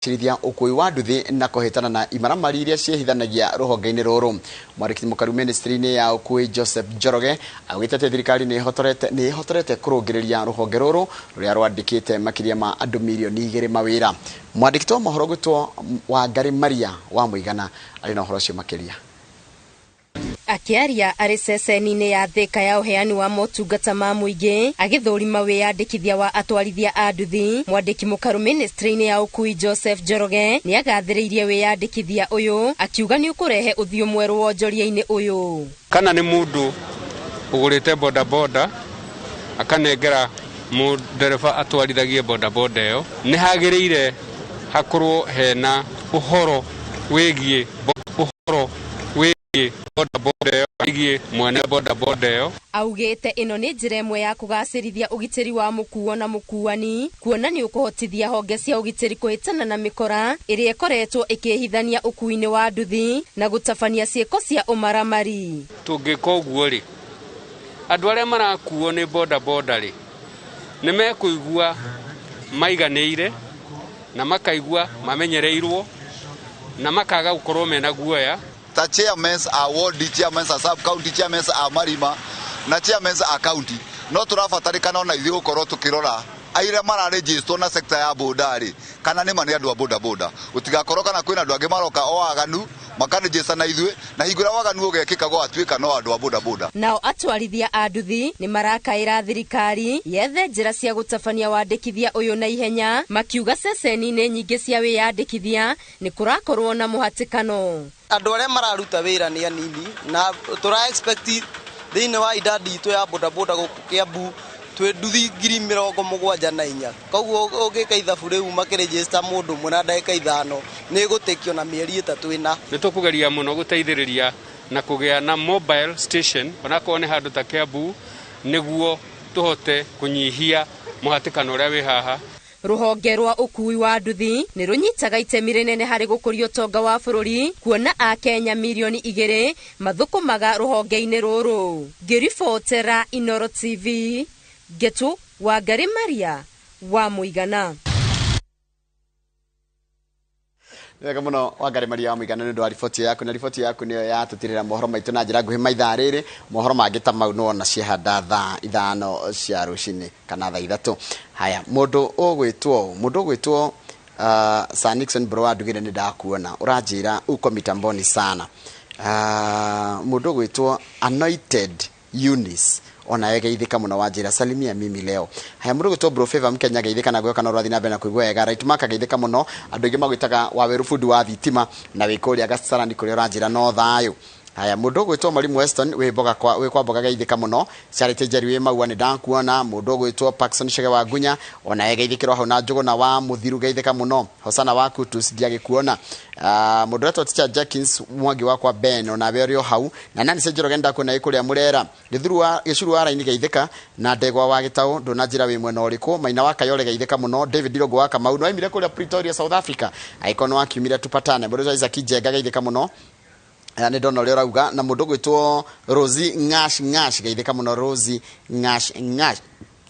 Cirithia ukui wa nduthi na kuhitana na imaramari iria ciĩhithanagia rũhonge-inĩ rũrũ. Mwandĩki mũkaru ministry-inĩ ya ũkui Joseph Njoroge augĩte atĩ thirikari nĩ ĩhotorete kũrũngĩrĩria rũhonge rũrũ rũrĩa rwandĩkĩte makĩria ma andũ mirioni 2 mawĩra. Mwandĩki wa mohoro gwĩtwo Wangari Maria wa Mũigana arĩ na ũhoro ũcio makĩria. Akĩaria arĩ ceceni-inĩ ya Thika ya ũheani wa motungata ma mũingĩ agĩthũrima wĩyandĩkithia wa atwarithia a nduthi, mwandĩki mũkaru ministry-inĩ ya ũkui Joseph Njoroge nĩagathĩrĩirie wĩyandĩkithia ũyũ akiuga nĩ ũkũrehe ũthiũ mwerũ wonjoria-inĩ ũyũ. Kana nĩ mũndũ ũgũrĩte bodaboda akanengera mũndereba atwarithagie bodaboda ĩyo, nĩ hagĩrĩire hakorwo hena ũhoro wĩgiĩ bodaboda ĩyo wĩgiĩ mwene bodaboda ĩyo. Augĩte ĩno nĩ njĩra ĩmwe ya kũgacĩrithia ũgitĩri wa mũkuo na mũkuani, kuona nĩ ũkũhotithia honge cia ũgitĩri kũhĩtana na mĩkora ĩrĩa ĩkoretwo ĩkĩhithania ũkuui-inĩ wa nduthi na gũtabania ciĩko cia ũmaramari. Tũngĩka ũguo rĩ, andũ arĩa marakuo nĩ bodaboda rĩ, nĩ mekũigua maiganĩire na makaigua mamenyereirwo na makaga gũkorwo mena guoya. Ta chairmen a ward, chairmen a sub county, chairmen a marima na chairmen a county, no tũrabatarĩkana ona ithuĩ gũkorwo tũkĩrora aira mararegisterwo na sector ya boda rĩ, kana nĩ ma nĩ andũ a boda boda, gũtigakorwo kana kwĩna andũ angĩ maroka o aganu makaregister na ithuĩ, na hingo ĩrĩa waganu ũgekĩka gwatuĩka no andũ a boda boda. Nao atwarithia a nduthi nĩ marakaĩra thirikari yethe njĩra cia gũtabania wandĩkithia ũyũ na ihenya, makiuga ceceni-inĩ nyingĩ cia wĩyandĩkithia nĩ kũrakorwo na mũhatĩkano. Andũ arĩa mararuta wĩra nĩ anini na tũra expect thĩinĩ wa idadi itũ ya bodaboda gũkũ Kiambu twĩ nduthi 74,000, koguo ũngĩka ithabu rĩu makĩregister mũndũ ũmwe na ndagĩka 5 nĩ ĩgũtĩkio na mĩeri 3 ĩna. Nĩ tũkũgeria mũno gũteithĩrĩria na kũgĩa na mobile station onakorwo nĩ handũ ta Kiambu nĩguo tũhote kũnyihia mũhatĩkano ũrĩa wĩ haha. Rũhonge rwa ũkui wa nduthi nĩ rũnyitaga itemi rĩnene harĩ gũkũria ũtonga wa bũrũri, kuona Akenya mirioni 2 mathũkũmaga rũhonge-inĩ rũrũ. Ngĩribotera Inooro TV, Ngetu Wangari Maria wa Mũigana. Wega mũno Wangari Maria wa Mũigana nĩ ũndũ wa riboti yaku, na riboti yaku nĩyo yatũtirĩra mohoro maitũ na njĩra nguhĩ maithaa rĩrĩ. Mohoro mangĩ ta mau nĩwona ciehanda thaa 5 cia rũcinĩ kana thaa 3. Haya, mũndũ ũgwĩtwo Sir Nixon bro wa Ndugire nĩ ndakuona ũranjĩra uko mitamboni sana. Mũndũ ũgwĩtwo Anointed Eunice ona geithĩka mũno wanjĩra salimia mimi leo. Haya, mũndũ ũgwĩtwo Bro Favor Mkenya geithĩka na gwĩka na ũrathiĩ na mbere na kũigua wega. Right Mark geithĩka mũno, andũ aingĩ magwĩtaga Waweru bundi wa thitima na wĩ kũrĩa Gacarani kũrĩa ũranjĩra no thayũ. Haya, mũndũ ũgwĩtwo Mwalimu Weston wĩ mboga kwa wĩ kwa mboga geithĩka mũno. Charity Njeri wĩ Maua nĩ ndakuona. Mũndũ ũgwĩtwo Paxson Chege wa Ngunya ona geithĩkĩrwo hau na Njũgũna wa Mũthiru geithĩka mũno. Hosana wa Kutus ndiagĩkuona. Mũndũ ũretwo Teacher Jenkins Mwangi wakwa Ben ona we ũrĩ o hau. Na nani Njoroge ndakuona wĩ kũrĩa Mũrera. Gĩcuru wa Raini geithĩka na Ndegwa wa Gĩtaũ ndũnanjĩra wĩ mwena ũrĩkũ. Maina wa Kayole geithĩka mũno. David Irũngũ wa Kamau no aimire kũrĩa Pretoria South Africa, angĩkorwo nĩ wakiumire tupatane. Mũndũ ũretwo Isaac Njenga geithĩka mũno. Nĩ ndona ũrĩa ũrauga. Na mũndũ ũgwĩtwo Rosie Ngash Ngash geithĩka mũno, Rosie Ngash Ngash.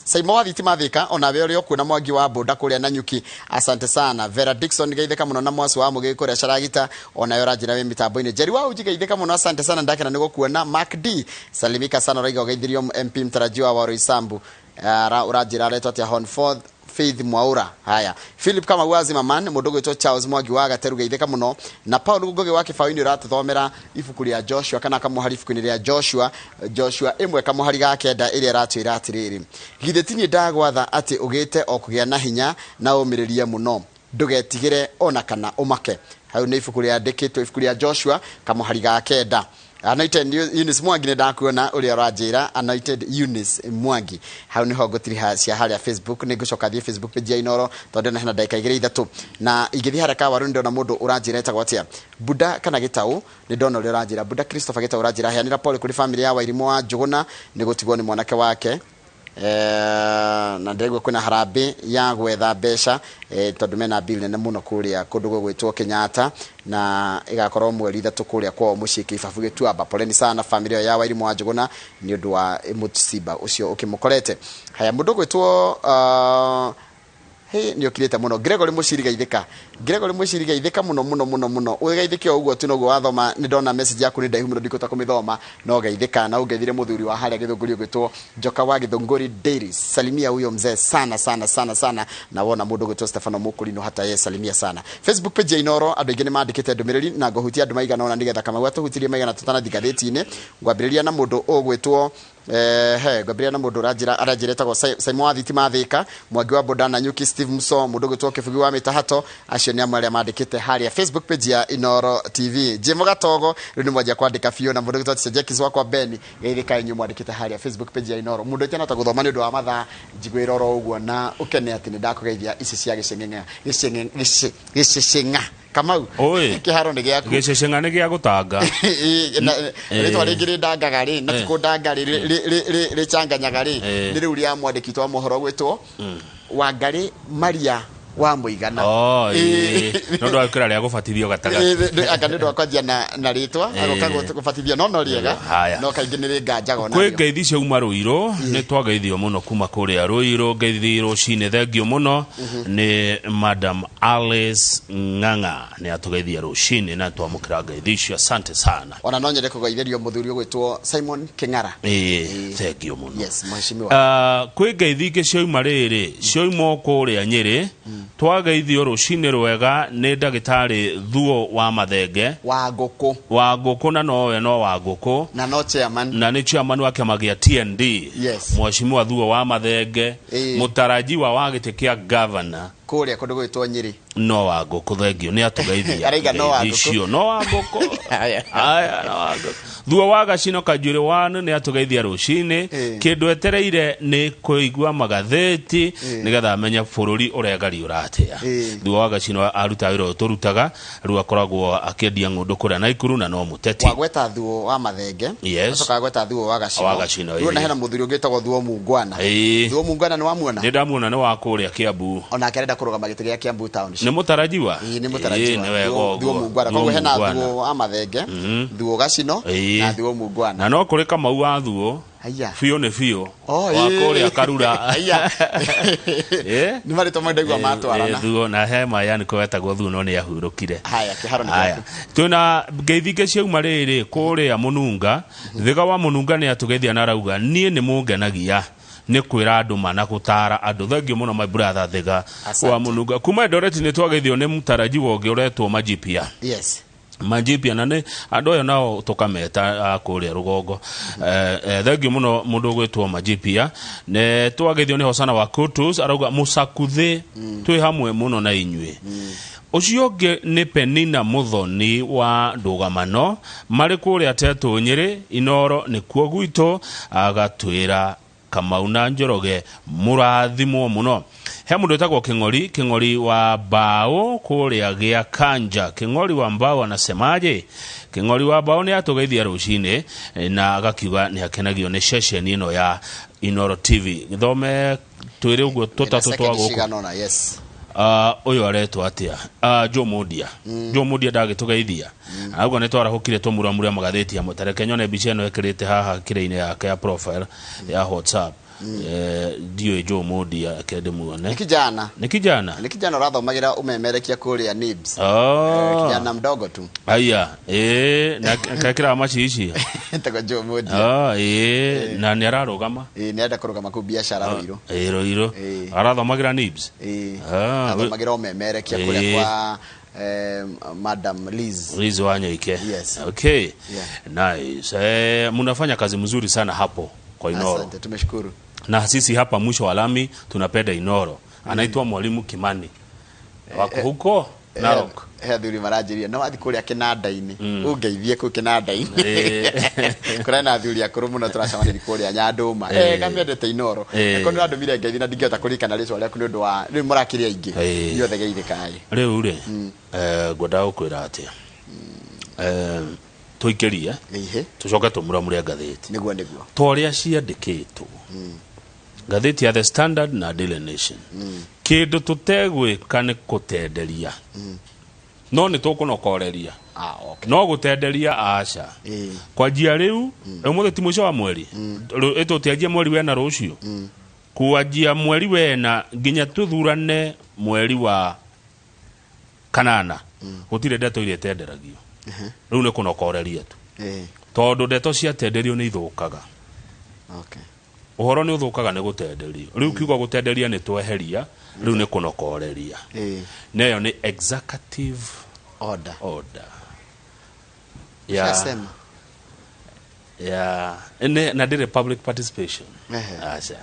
Saimo wa thitima Thika ona we ũrĩ o kuo na Mwangi wa Boda kũrĩa Nanyuki, asante sana. Vera Dixon geithĩka mũno na Mwasi wa Mũgĩ kũrĩa Caragita ona we ũranjĩra wĩ mitambo-inĩ. Njeri wa Uji geithĩka mũno, asante sana, ndakena nĩ gũkuona. Mark D salimika sana, ũraiga ũgeithirio MP mtarajiwa wa Roysambu. Ũranjĩra aretwo atĩa? Honforth Faith Mwaura. Haya, Philip Kamau wa Zimmerman, mũndũ ũgwĩtwo Charles Mwangi wa Gateru geithĩka mũno. Na Paul Ngugi wa Kĩbaũ-inĩ ũratũthomera ibuku rĩa Joshua kana kamũhari ibuku-inĩ rĩa Joshua, Joshua 1 kamũhari ga 9 ĩrĩa ĩratwĩra atĩrĩrĩ, githĩ ti niĩ ndagwatha atĩ ũgĩte o kũgĩa na hinya na ũmĩrĩrie mũno, ndũgetigĩre ona kana ũmake. Hau nĩ ibuku rĩandĩkĩtwo ibuku rĩa Joshua kamũhari ga 9. Anointed Eunice Mwangi nĩ ndakuona ũrĩa ũranjĩra, Anointed Eunice Mwangi. Hau nĩho ngũtiriha cia harĩa Facebook, nĩ ngũcoka thiĩ Facebook page ya Inooro tondũ ndĩna hena ndagĩka 2 3. Na ingĩthiĩ harĩa Kawaru nĩ ndona mũndũ ũranjĩra etagwo atĩa, Buda kana Gĩtaũ, nĩ ndona ũrĩa ũranjĩra. Buda Christopher Gĩtaũ ũranjĩra heanĩra pole kũrĩ family ya Wairimũ wa Njũgũna nĩ gũtigwo nĩ mwanake wake. Na ndĩraigua kwĩna harambĩ ya gwetha mbeca, tondũ mena bill nene mũno kũrĩa kũndũ gũgwĩtwo Kenyatta na ĩgakorwo mweri 3 kũrĩa kwao mũciĩ Kĩbabu Gĩtuamba. Poleni sana family ĩyo ya Wairimũ wa Njũgũna nĩ ũndũ wa mũciba ũcio ũkĩmũkorete. Haya, mũndũ ũgwĩtwo Hey, nĩ ũkirĩte mũno. Gregory Mũciri geithĩka. Gregory Muciri geithĩka mũno mũno mũno mũno, ũgeithĩke o ũguo tu noguo wathoma. Nĩ ndona message yaku nĩ ndaihu mũno, ndikũhota kũmĩthoma, no geithĩka na ũngeithire mũthuri wa harĩa Gĩthũngũri ũgwĩtwo Njoka wa Gĩthũngũri Dairies. Salimia huyo mzee sana sana sana sana. Na wona mũndũ ũgwĩtwo Stefano Mũkũrinũ, hata ye salimia sana. Facebook page ya Inoro, andũ aingĩ nĩ mandĩkĩte ndũmĩrĩri na ngũhutia andũ maigana ũna nĩgetha Kamau atũhutirie maigana tũtanathi ngathĩti-inĩ. Ngwambĩrĩria na mũndũ ũgwĩtwo he ngwambĩrĩria na mũndũ ũranjĩra aranjĩra etagwo Simon wa Thitima Thĩka, Mwangi wa Boda na Nyuki, Steve Muso, mũndũ ũgwĩtwo Kĩbugi wa Mĩtahato. Acio nĩ amwe arĩa mandĩkĩte harĩa Facebook page ya Inoro TV. Jimo Gatogo rĩu nĩ mwanjia kwandĩka biũ, na mũndũ ũgwĩtwo Tisa Jekis wakwa Beni, geithĩka inyuĩ mwandĩkĩte harĩa Facebook page ya Inoro. Mũndũ ũtanahota gũthoma nĩ ũndũ wa mathaa, njiguĩra oro ũguo na ũkene atĩ nĩ ndakũgeithia ici cia gĩceng'eng'a gĩceceng'a. Kamau, Oi. kĩharo nĩ gĩaku. Gĩceceng'a nĩ gĩa gũtanga. Rĩtwa rĩngĩ rĩndangaga rĩ na ti kũndanga rĩ, rĩchanganyaga rĩ, nĩ rĩu rĩa mwandĩki wa mohoro gwĩtwo Wangarĩ Maria wa Mũigana. Oh, ĩĩ. No ndå gwĩkĩra rĩa gũbatithio gatagatĩ. Anga nĩ ũndũ wa kwanjia na rĩtwa agoka gũbatithio no rĩega. Haya. No kaingĩ nĩ rĩnganjaga Kwĩ onarĩo. ngeithi ciauma Rũirũ, nĩ twageithio mũno kuma kũrĩa Rũirũ. Ngeithi rũcinĩ, thengio mũno nĩ Madam Alice Ng'ang'a, nĩ atũgeithia rũcinĩ na twamũkĩra ngeithi icio, asante sana. Ona no nyende kũgeithĩrio mũthuri ũgwĩtwo Simon Kĩng'ara. Ĩĩ, thengio mũno. Yes, mheshimiwa. Kwĩ ngeithi ingĩ cioima rĩrĩ, cioima o kũrĩa Nyĩrĩ. Twageithio rũcinĩ rwega nĩ ndagĩtarĩ Thuo wa Mathenge. Wa ngũkũ. Wa ngũkũ, na nowe no wa ngũkũ. Na no chairman. Na nĩ chairman wa kĩama gĩa TND. Yes. Mheshimiwa Thuo wa Mathenge, mũtarajiwa wa gĩtĩ kĩa governor kũrĩa kũndũ gwĩtwo Nyĩrĩ. No wa ngũkũ, thengio nĩ atũgeithia. Araiga no wa Ngeithi ngũkũ. icio no wa ngũkũ. Haya. Aya, no wa ngũkũ. Thuo wa Gacino Kanjuĩrĩ one nĩ atũgeithia rũcinĩ. Kĩndũ etereire nĩ kũigua magathĩti nĩgetha amenye bũrũri ũregariũra atĩa. Thuo wa Gacino aruta wĩra ũyũ tũrutaga, rĩu akoragwo akĩendia ng'ũndũ kũrĩa Naikuru na no mũteti. Wagweta Thuo wa Mathenge. Yes. Acoka gweta Thuo wa Gacino. Wa Gacino, Rĩu ona ĩĩ. hena mũthuri ũngĩ wĩtagwo Thuo Mungwana. Thuo Mungwana nĩ wamuona? Nĩ ndamuona, nĩ wa kũrĩa Kiambu. Onake arenda kũrũgama gĩtĩ gĩa Kiambu Township. Nĩ mũtarajiwa. Ĩĩ, nĩ mũtarajiwa. Ĩĩ, nĩ wega. Thuo Ũguo. Mungwana. Thuo Koguo hena Mungwana. Thuo wa Mathenge, Thuo Gacino na Thuo Mungwana. Na no kũrĩ Kamau wa Thuo. Haya. Biũ nĩ biũ. Oh, wa ĩĩ. kũrĩa Karura. Haya. Nĩ marĩtwa mau ndaigua matwarana. Thuo na he maya nĩko wetagwo Thuo no nĩ ahurũkire. Haya, kĩharo nĩ Haya. gĩaku. Twĩna ngeithi ingĩ ciauma rĩrĩ kũrĩa Mũnunga. Thiga wa Mũnunga nĩ atũgeithia na arauga niĩ nĩ mũngenagia nĩ kwĩra andũ mana gũtara andũ. Thengio mũno, my brother Thiga Asante. wa Mũnunga. Kuma Eldoret nĩ twageithio nĩ mũtarajiwa ũngĩ ũretwo Majipia. Majipia, na nĩ andũ aya nao tũkameta a kũrĩa rũgongo. Thengio mũno mũndũ ũgwĩtwo Majipia. Nĩ twageithio nĩ Hosana wa Kutus, arauga mũcakuthĩ twĩ hamwe mũno na inyuĩ. Ũcio ũngĩ nĩ Penina Mũthoni wa Ndũgamano, marĩ kũrĩa Tetũ Nyĩrĩ. Inoro nĩkuo gwitũ. Agatwĩra Kamau na Njoroge mũrathimwo mũno. He mũndũ wĩtagwo Kĩng'ori, Kĩng'ori wa Mbaũ kũrĩa gĩa Kanja. Kĩng'ori wa Mbaũ anasemaje? Kĩng'ori wa Mbaũ nĩ atũgeithia rũcinĩ na agakiuga nĩ akenagio nĩ ceceni ĩno ya Inoro TV. Gĩthome twĩrĩ ũguo tũtatũ twa Sekondi gũkũ. cigana ũna, yes. Ũyũ aretwo atĩa? Joe Mundia. Joe Mundia ndagĩtũgeithia, auga nĩ twarahũkire tũmuramure magathĩti amwe. Tareke nyone mbica ĩno ĩkĩrĩte haha kĩrĩa-inĩ yake ya profile ya WhatsApp. Ndiũĩ Joe Mundia, reke ndĩmuone. Nĩ kijana. Nĩ kijana. Nĩ kijana ũrathomagĩra ũmemerekia kũrĩa NIBS. Oh. Kijana mdogo tu. Aya, na kekĩraga macici. Etagwo Joe Mundia. Ah, ĩĩ, na nĩ ararũgama. Ĩĩ, nĩ arenda kũrũgama kũu biacara Ruiru. Ĩĩ, Ruiru. Arathomagĩra NIBS. Ĩĩ. Ah, athomagĩra ũmemerekia kũrĩa kwa Madam Liz. Liz Wanyoike. Yes. Okay. Yeah. Nice. Mnafanya kazi mzuri sana hapo kwa Inoro. Asante, tumeshukuru. Na sisi hapa mwisho wa lami tunapenda Inoro. Anaitwa Mwalimu Kimani. Wako huko Narok. He athuri maranjĩria no wathiĩ kũrĩa kĩnanda-inĩ ũngeithie kũu kĩnanda-inĩ kũrĩa na athuri akũrũ mũno tũracemanirie kũrĩa Nyandũma. Kamendete Inoro. Ko nĩ ũrandũmire ngeithi na ndingĩhota kũririkana rĩtwa rĩaku nĩ ũndũ wa rĩu mũrakĩrĩ aingĩ. Inyuothe geithĩkai. Rĩu rĩ, ngwendaga gũkwĩra atĩa? Tũikĩrie tũcoke tũmuramure ngathĩti. Nĩguo, nĩguo. Ta ũrĩa ciandĩkĩtwo ngathĩti ya The Standard na Daily Nation, kĩndũ tũtegwĩka nĩ kũtenderia, no nĩ tũkũnokoreria. Ah, okay. No gũtenderia aca. Kwanjia rĩu, ũmũthĩ ti mũico wa mweri? Ĩtũtianjia mweri wena rũciũ, kwanjia mweri wena nginya tũthurane mweri wa Kanana gũtirĩ ndeto iria itenderagio rĩu nĩ kũnokoreria tu. Eh. Tondũ ndeto ciatenderio nĩ ithũkaga. Okay. Ũhoro nĩ ũthũkaga nĩ gũtenderio. Rĩu kiugo gũtenderia nĩ tweheria, rĩu nĩ kũnokoreria. Eh. Nayo nĩ executive order. Order ya Shasema. Ya na ndĩrĩ public participation. Ehe. Aca.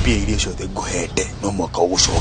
Mbia iria ciothe ngũhete no mwaka ũgũcokia.